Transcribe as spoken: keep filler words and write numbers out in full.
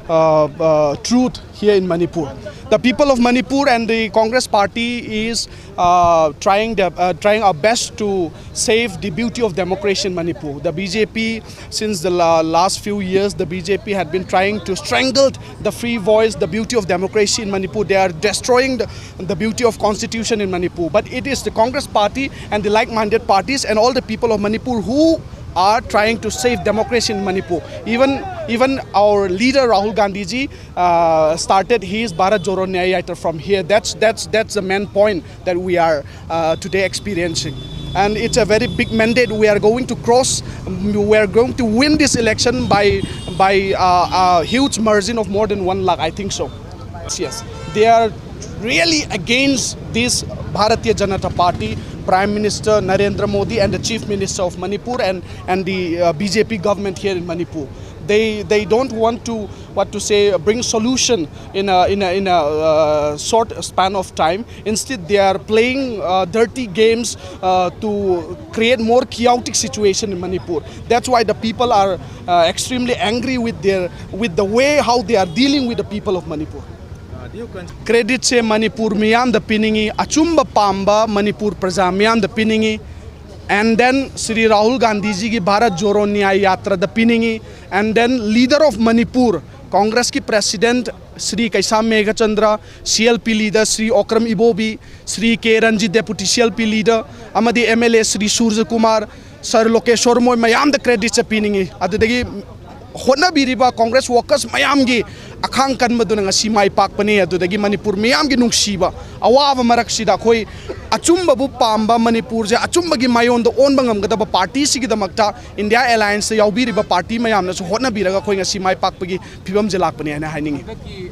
uh, uh, truth here in Manipur. The people of Manipur and the Congress party is uh, trying their, uh, trying our best to save the beauty of democracy in Manipur. The B J P, since the la- last few years, the B J P had been trying to strangle the free voice, the beauty of democracy in Manipur. They are destroying the, the beauty of constitution in Manipur. But it is the Congress party and the like-minded parties and all the people of Manipur who are trying to save democracy in Manipur. Even even our leader Rahul Gandhi ji uh, started his Bharat Jodo Nyaya Yatra from here. That's that's that's the main point that we are uh, today experiencing. And it's a very big mandate. We are going to cross. We are going to win this election by by uh, a huge margin of more than one lakh. I think so. Yes, they are really against this Bharatiya Janata Party, Prime Minister Narendra Modi and the Chief Minister of Manipur and, and the uh, B J P government here in Manipur. They, they don't want to, what to say, bring solution in a, in a, in a uh, short span of time. Instead, they are playing uh, dirty games uh, to create more chaotic situation in Manipur. That's why the people are uh, extremely angry with their, with the way how they are dealing with the people of Manipur. Credit se Manipur ꯃꯤꯌꯥꯝꯗ ꯄꯤꯅꯤꯡꯉꯤ, ꯑꯆꯨꯝꯕ ꯄꯥꯝꯕ ꯃꯅꯤꯄꯨꯔ ꯄ꯭ꯔꯖꯥ ꯃꯤꯌꯥꯝꯗ ꯄꯤꯅꯤꯡꯉꯤ, and then Shri Rahul ꯒꯥꯟꯙꯤꯖꯤꯒꯤ ꯚꯥꯔꯠ ꯖꯣꯔꯣ ꯅ꯭ꯌꯥꯌ ꯌꯥꯇ꯭ꯔꯥꯗ ꯄꯤꯅꯤꯡꯉꯤ, and then leader of Manipur, ꯀꯣꯡꯒ꯭ꯔꯦꯁꯀꯤ president Shri Keisham Meghachandra, C L P leader Shri Okram Ibobi, Shri K Ranjit deputy C L P leader ꯑꯃꯗꯤ M L A Shri Suraj Kumar, ꯁꯔ ꯂꯣꯀꯦꯁꯣꯔ, ꯃꯣꯏ ꯃꯌꯥꯝꯗ credit ꯁꯦ ꯄꯤꯅꯤꯡꯉꯤ꯫ ꯑꯗꯨꯗꯒꯤ ꯍꯣꯠꯅꯕꯤꯔꯤꯕ Congress workers ꯃꯌꯥꯝꯒꯤ ꯑꯈꯥꯡ ꯀꯟꯕꯗꯨꯅ ꯉꯁꯤ ꯃꯥꯏ ꯄꯥꯛꯄꯅꯤ꯫ ꯑꯗꯨꯗꯒꯤ ꯃꯅꯤꯄꯨꯔ ꯃꯤꯌꯥꯝꯒꯤ ꯅꯨꯡꯁꯤꯕ ꯑꯋꯥꯕ ꯃꯔꯛꯁꯤꯗ ꯑꯩꯈꯣꯏ ꯑꯆꯨꯝꯕꯕꯨ ꯄꯥꯝꯕ, ꯃꯅꯤꯄꯨꯔꯁꯦ ꯑꯆꯨꯝꯕꯒꯤ ꯃꯥꯏꯌꯣꯟꯗ ꯑꯣꯟꯕ ꯉꯝꯒꯗꯕ party ꯁꯤꯒꯤꯗꯃꯛꯇ India Alliance ꯇ ꯌꯥꯎꯕꯤꯔꯤꯕ party ꯃꯌꯥꯝꯅꯁꯨ ꯍꯣꯠꯅꯕꯤꯔꯒ ꯑꯩꯈꯣꯏ ꯉꯁꯤ ꯃꯥꯏ ꯄꯥꯛꯄꯒꯤ ꯐꯤꯕꯝꯁꯦ ꯂꯥꯛꯄꯅꯤ ꯍꯥꯏꯅ ꯍꯥꯏꯅꯤꯡꯉꯤ꯫